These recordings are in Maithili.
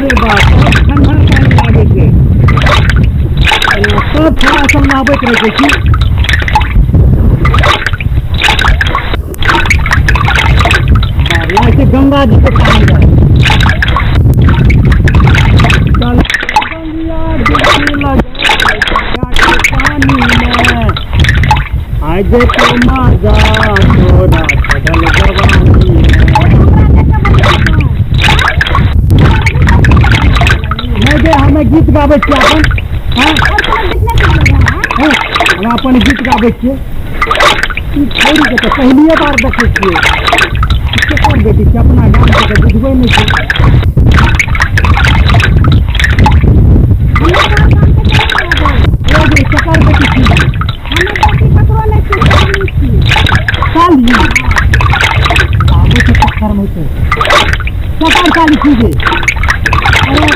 रे बाप, बहुत ठंडा पानी लागै छै। सब छोड़ा सब नहबैत रहै छै की। बाप, लागै छै गंगा जी के पानी रहै। चल गंगा डुबकी लगाय गंगा के पानी में, आइ जेतौ मजा तोरा चढ़ल जवानी में। नहि गे, हमे गीत गाबै छियै अपन। हँ हँ, हम अपन गीत गाबै छियै। ई छौड़ीके तऽ पहिलिए बार देखै छियै। केकर बेटी छै? अपना गामके तऽ बुझबै नहि छै। ए गे, केकर बेटी छी? साली आबै छै चक्करमे छै। केकर साली छी गे? अरे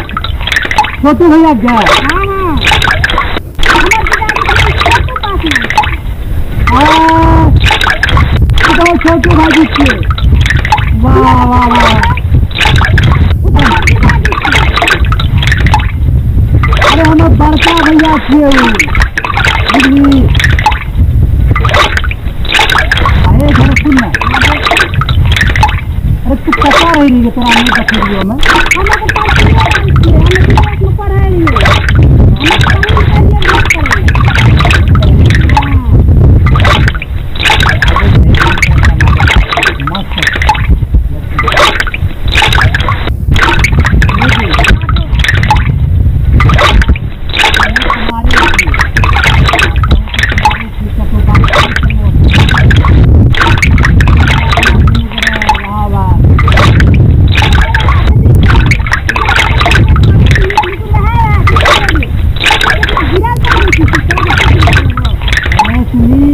छोटू भैया गे। हाँ, छोटू भाईजी छियै। वाह वाह वाह। अरे हमर बड़का भैया छियै उ, बुझली? अरे घर सुन ना, अरे तू कतऽ रहि रही? तोरा नहि देखै रहियौ हमे। मस्त। वाह वाह। अरे सुनी,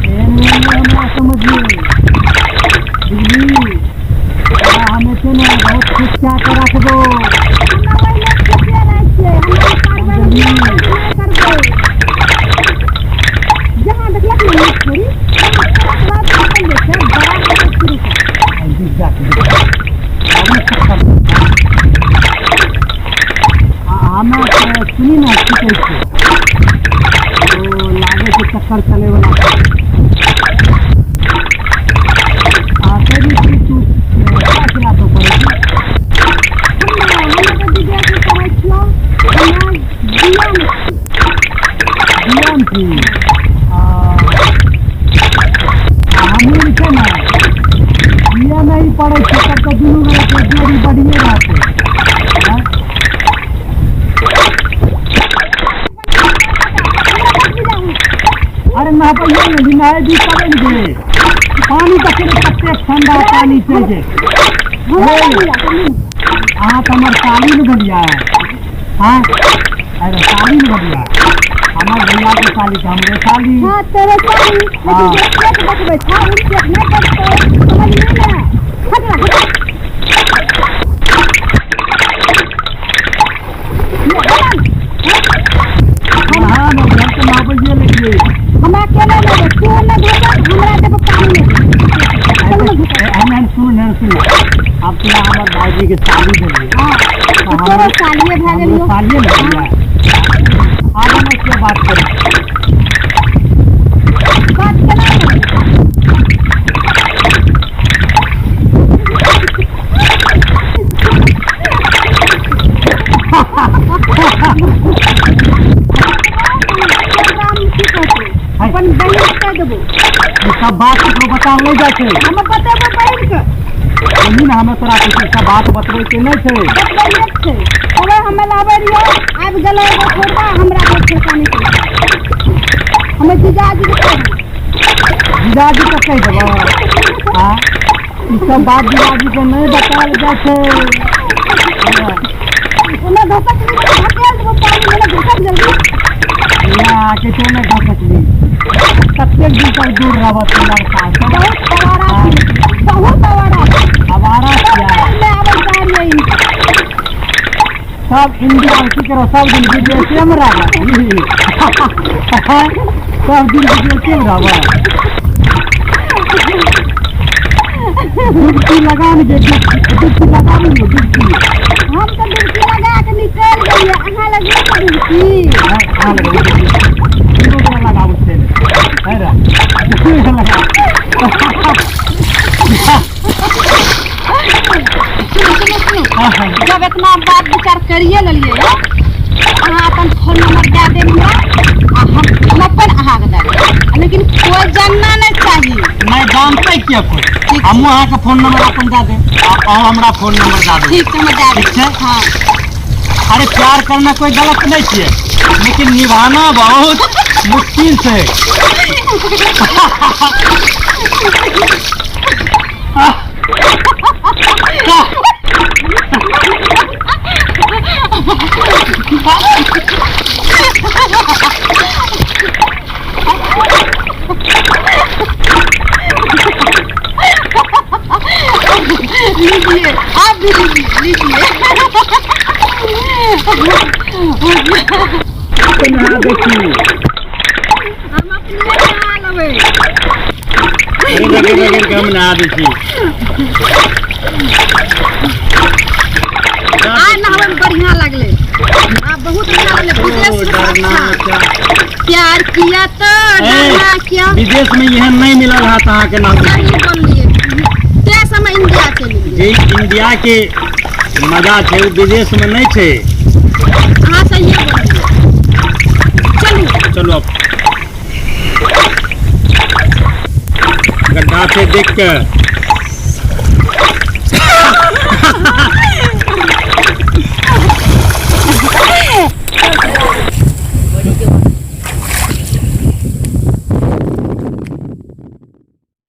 एहन एहन नहि हमरा समझिए, बुझली? तोरा हमे छै ने बहुत खुश कए कऽ राखबो। हमे सुनी ने, की कहै छै, ओ लागै छै चक्कर चलैवला छै। आ कहै छी, तू क्या क्लास में पढ़ै छी? बीएम छी। आ हमहूँ जे छै ने बीए में ही पढ़ै छी। तब तऽ दुनू गोरेके जोड़ी बढ़िए रहतै। आँय? अरे नहबैये ने, नहेबी तबे ने गे। पानी देखै ने, कतेक ठंडा पानी छै जे। अहाँ तऽ हमर साली ने भेलियै। हाँ, अरे साली ने भेलियै, हमर भैया के साली तऽ हमरे साली। हाँ, तोरे साली, लेकिन जे पेट बचबै छौ ओ पेट नहि बचतौ, समझली ने? हट ना, हट। हाँ, हम तऽ नहबैये लेलियै। हमरा केना लेबै? तू नहि घुसत, हमरा देबो पानी नहि। चल ने घुसत। एहन सुन ने, सुन, आब तोरा हमर भाईजी के साली भेलियै। हाँ, तऽ तोरो सालिए भए गेलियौ। सालिए ने भेलियै। आब हम से बात करी? बात केना करबै? प्रोग्राम की कहतै? अपन बहिन के कहि देबो। ई सब बात ककरो बताओल नहि जाइ छै। हम बतेबो बहिन के। सुनही ने, हमे तोरा किछु सब बात बतबै के नहि छै। बतबैये के छै। तबे हमे लाबै रहियो, आबि गेलै एगो छोड़बा, हमरा दे छै पानी के। हमे जीजाजी के कहि देबो। जीजाजी के कहि देबो? आ ई सब बात जीजाजी के नहि बतायल जाइ छै। ओने घसकली तऽ धकेल देबो पानी में, घसक जल्दी। ना किछो नहि घसकली। कतेक दिन तक दूर रहब तू लड़का से? बहुत आवारा छी, बहुत आवारा छी। आवारा सब छियै। में आबै चाह रहियै। सब इंडिया में की करो, सब दिन विदेशे में रहब? सब दिन विदेशे में रहब? डुबकी लगा ने गे, डुबकी, डुबकी लगाबी ने डुबकी। हम तऽ डुबकी नहा लेबै। दुनू गोरा लगाबै छै है रे। सुनू सुनू सुनू, जब इतना बात विचार करिए लेलिए, अहाँ अपन फोन नंबर दए देब हमरा आ हम अपन अहाँके दए देब, लेकिन कोई जानना नहीं चाहिए। नहीं जानते किया कोई। हमहूँ अहाँके फोन नंबर अपन दए देब आ अहाँ हमरा फोन नंबर दए देब। ठीक छै, हम दए देब। ठीक छै? हाँ। अरे प्यार करना कोई गलत नहीं छियै, लेकिन निभाना बहुत मुश्किल छै। लीजिए, आप भी लीजिए, लीजिए। नहा दै छी। हम अपने नहा लेबै। रगड़ि रगड़ि के हम नहा दै छी। आ नहबै में बढ़िया लगलै, आ बहुत बढ़िया लगलै। विदेश में डरना अच्छा क्या? प्यार किया तो डरना क्या? विदेश में एहन नहीं मिलल हत अहाँके नाम। सही बोललिए, ते समय इंडिया चलि गेलिए। जे इंडिया के मजा छै ओ विदेश में नहीं छै। अहाँ सही बोललिए, चलू। चलो अब गड्ढा से देख के।